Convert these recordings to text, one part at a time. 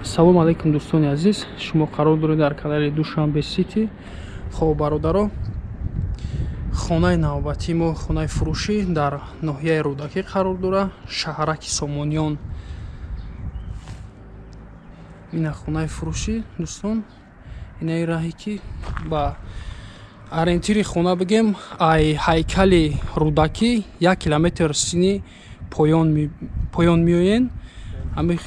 Салом алейкум, дӯстони азиз. Шумо қарор доред дар канали Душанбе Сити. Хоб, бародаро, хонаи навбатии мо, хонаи фурӯшӣ дар ноҳияи Рӯдакӣ қарор дорад, шаҳраки Сомониён. Ина хонаи фурӯшӣ, дӯстон. Инаи раҳе ки ба ориентири хона бигем, ай ҳайкали Рӯдакӣ 1 километр сини поён меоен, ҳами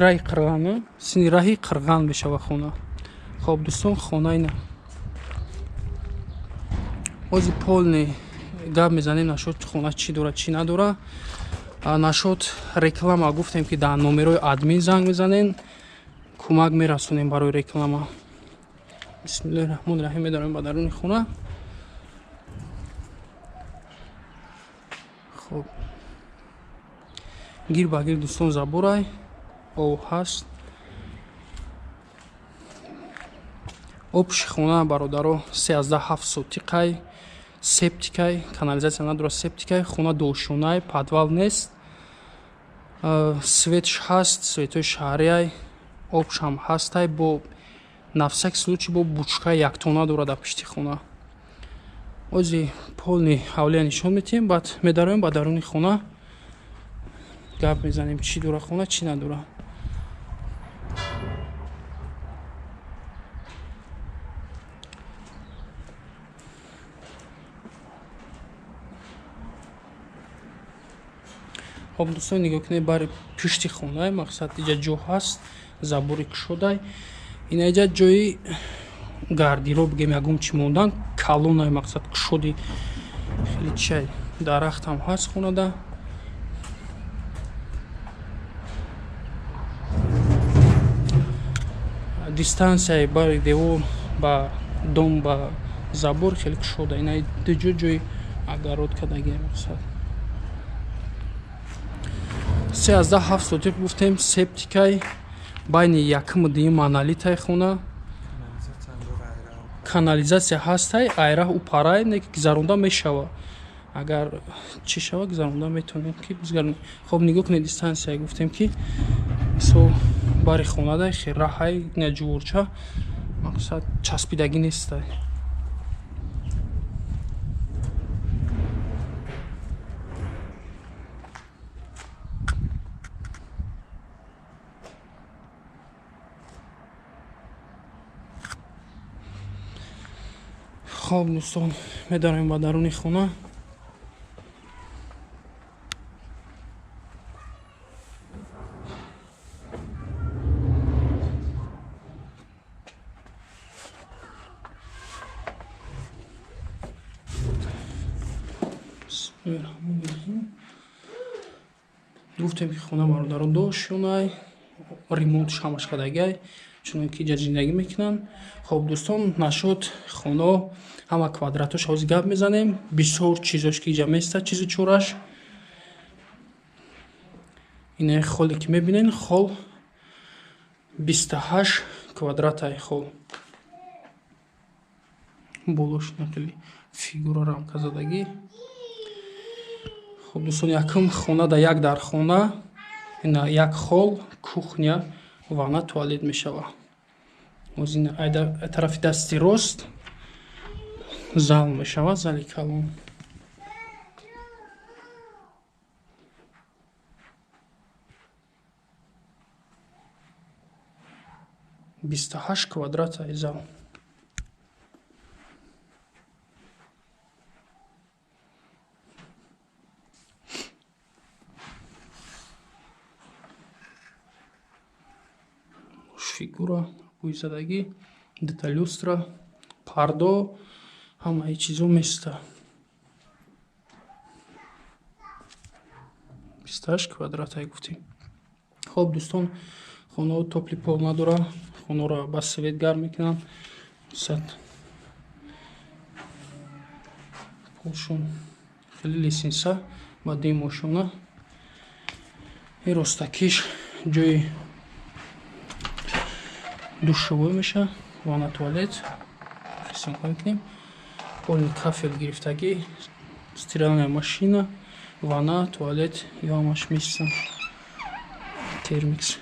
раҳи Қирған, сини раҳи Қирған мешава хона. Хоб, дӯстон, хона ина. Ҳозир полный гап мезанем насчёт хона, чӣ дорад, чӣ надорад. Насчёт реклама гуфтем, ки дар номерои админ занг мезанен, кӯмак мерасонем барои реклама. Бисмиллоҳи раҳмони раҳим. Медорем ба даруни хона. Хоб, гир ба гир, дӯстон, заборай, об ҳаст. Общий хона, бародаро, 3,7 сотиқай, септикай, канализатсия надорад, септикай. Хона дошонай, подвал нест. Светш ҳаст, светҳои шаҳриай, обшам ҳастай. Бо на всякий случай бо бучкаи яктона дорад дар пишти хона. Ози полный ҳавлия нишон медиҳем, баъд медароем ба даруни хона, гап мезанем, чӣ дорад хона, чӣ надорад. Хоб, дӯстон, нигоҳ кунед, бари пишти хонаи, мақсад, иҷа ҷо ҳаст, забори кушодай. Ина иҷа ҷои гардиро бигем, ягон чӣ мондан, калонай, мақсад, кушоди хеле чай. Дарахтам ҳаст хонада. Дистанцияи бари девор ба дом, ба забор хеле кушода. Ина дуҷо ҷои огород кардагӣ. Мақсад, 3,7 сотиқ гуфтем, септикай, байни якуму дуюм монолитай хона. Канализатсия ҳастай, айраҳ у парай, не ки гузаронда мешава. Агар чӣ шава, гузаронда метавонем ки гузаронем. Хоб, нигоҳ кунед, дистанция гуфтем, ки мисол бари хонадай хел раҳай, ина ҷуворча, мақсад, часпидагӣ нестай. Хоб, дӯстон, медароем ба даруни хона. Гуфтем, ки хона, бародаро, дошонай, ремонтш ҳамаш кардагай, чунон ки иҷа зиндагӣ мекунанд. Хоб, дӯстон, насчёт хона, ҳама квадратош ҳозир гап мезанем. Бисёр чизош ки иҷа места, чизи чораш. Инаи холе ки мебинен, хол 28 квадратай хол. Болош хеле фигура, рамка задагӣ. Хоб, дӯстон, якум хона да як дархона, ина як хол, кухня, ванна, туалет мешава. Тарафи дасти рост зал мешавад, зали калон. 28 квадрата зал. Фигура бӯйзадагӣ, дута люстра, пардо, ҳамаи чизо места. 28 квадратай гуфтем. Хоб, дӯстон, хонао тёплый пол надора, хонаро ба свет гарм мекунанд. Сад полшон хеле лестница ба димошона. Ин ростакиш ҷои душевой меша, ванна, туалет қисмҳо мекунем. Полный кафел гирифтагӣ, стиральная машина, ванна, туалет ё ҳамаш места, термикс.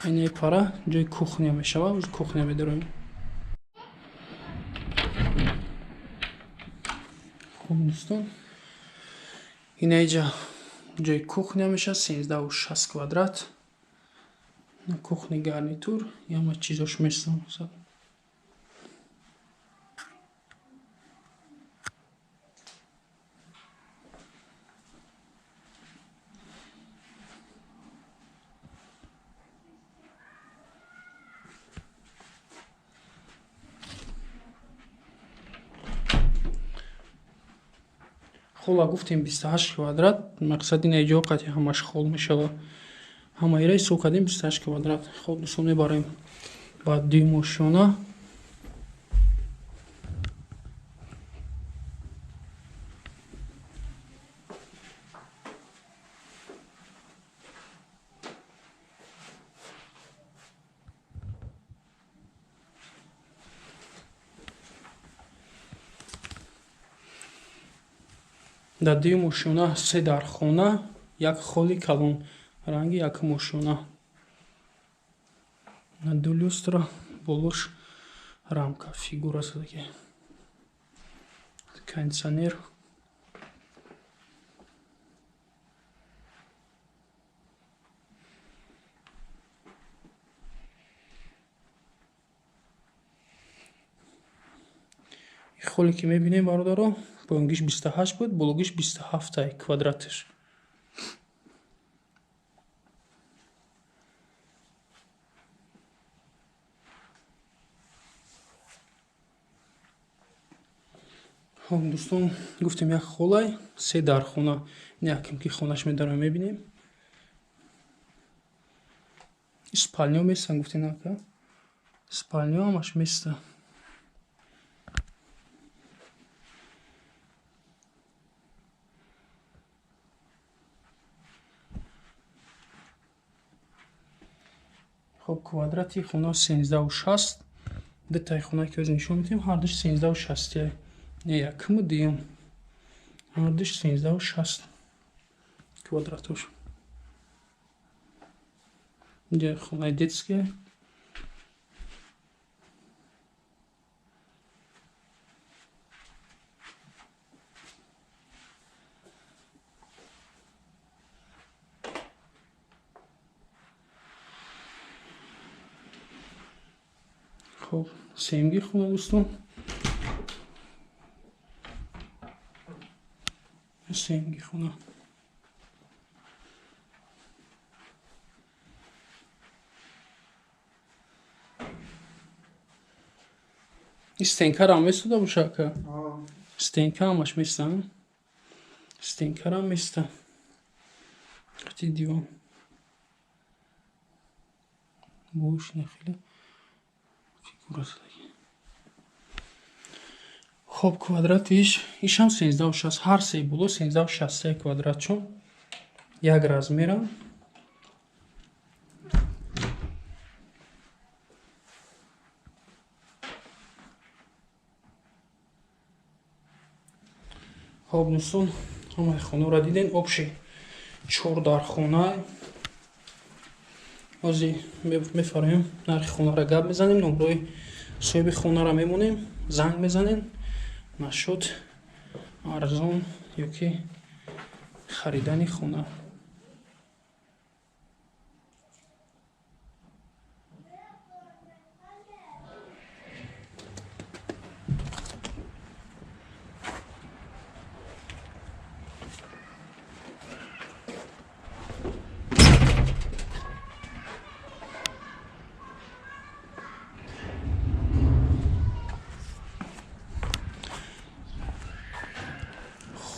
Инаи пара ҷои кухня мешава, уж кухня медароем. Хуб дӯстон, инаиҷа ҷои кухня мешавад, 13,6 квадрат. Кухни гарнитур, яма чизош месам. Хола гуфтем 28 квадрат, мақсад ин ҷо қати ҳамаш хол мешава. Ҳамаира ҳисоб кардем 28 квадрат. Хоб дӯстон, мебарем ба дуюм ошёна. Дар дуюм ошёна се дархона, як холи калон, ранги якум ошёна. Ду люстра, болош рамка, фигура задаги. Кондиционер. Холе ки мебинем, бародаро, поёнгиш 28 буд, бологиш 27 квадратиш. Хоб дӯстон, гуфтем як холай, се дархона. Яким ки хонаш медарам мебинем. Спалнио местан, гуфтем ака. Спалнио ҳамаш места. Хоб, квадрати хона 13,6. Дутаи хона ки ҳозир нишон медиҳем, ҳардуш 13,6. Не, якуму дуюм. Ҳардуш 13,6 квадратош. Инҷа хонаи детская. Хоб, сеюмги хона дӯстон. Сеюмги хона. Стенкарам месуда боша ака? Стенка ҳамаш места? Стенкарам места. Қати диван. Бош нахеле фигура задаги. Хоб, квадратиш ишам 13,6, ҳар сеи боло 13,63 квадрат, чун як размера. Хоб дӯстон, ҳамаи хонаро дидем. Обши 4 дархона. Ҳозир мефароем, нархи хонаро гап мезанем, номрои соҳиби хонаро мемонем, занг мезанем. Нашуд арзон ёки харидани хона.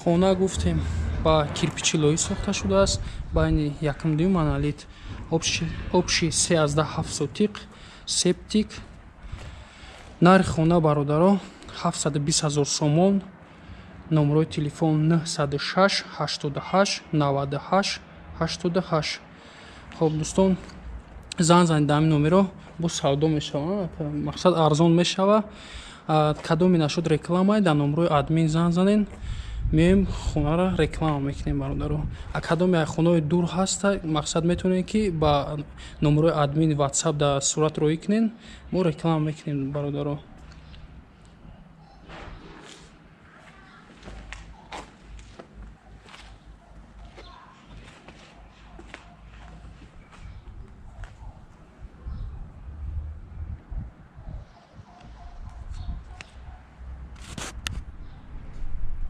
Хона гуфтем ба кирпичи лоӣ сохта шудааст, байни якум дуюм монолит, общий 3,7 сотиқ, септик. Нархи хона бародаро 720 000 сомон. Номрои телефон 906 88 98 88. Хоб дӯстон, занг занед дар ҳамин номеро, бо савдо мешава, мақсад арзон мешава. Кадоме нашуд рекламае, дар номрои админ занг занед. Меоем, хонаро реклама мекунем, бародаро. А кадоме ай хонаҳои дур ҳаста, мақсад, метавонед, ки ба номерои админ Ватсап дар сурат роҳӣ кунен, мо реклама мекунем, бародаро.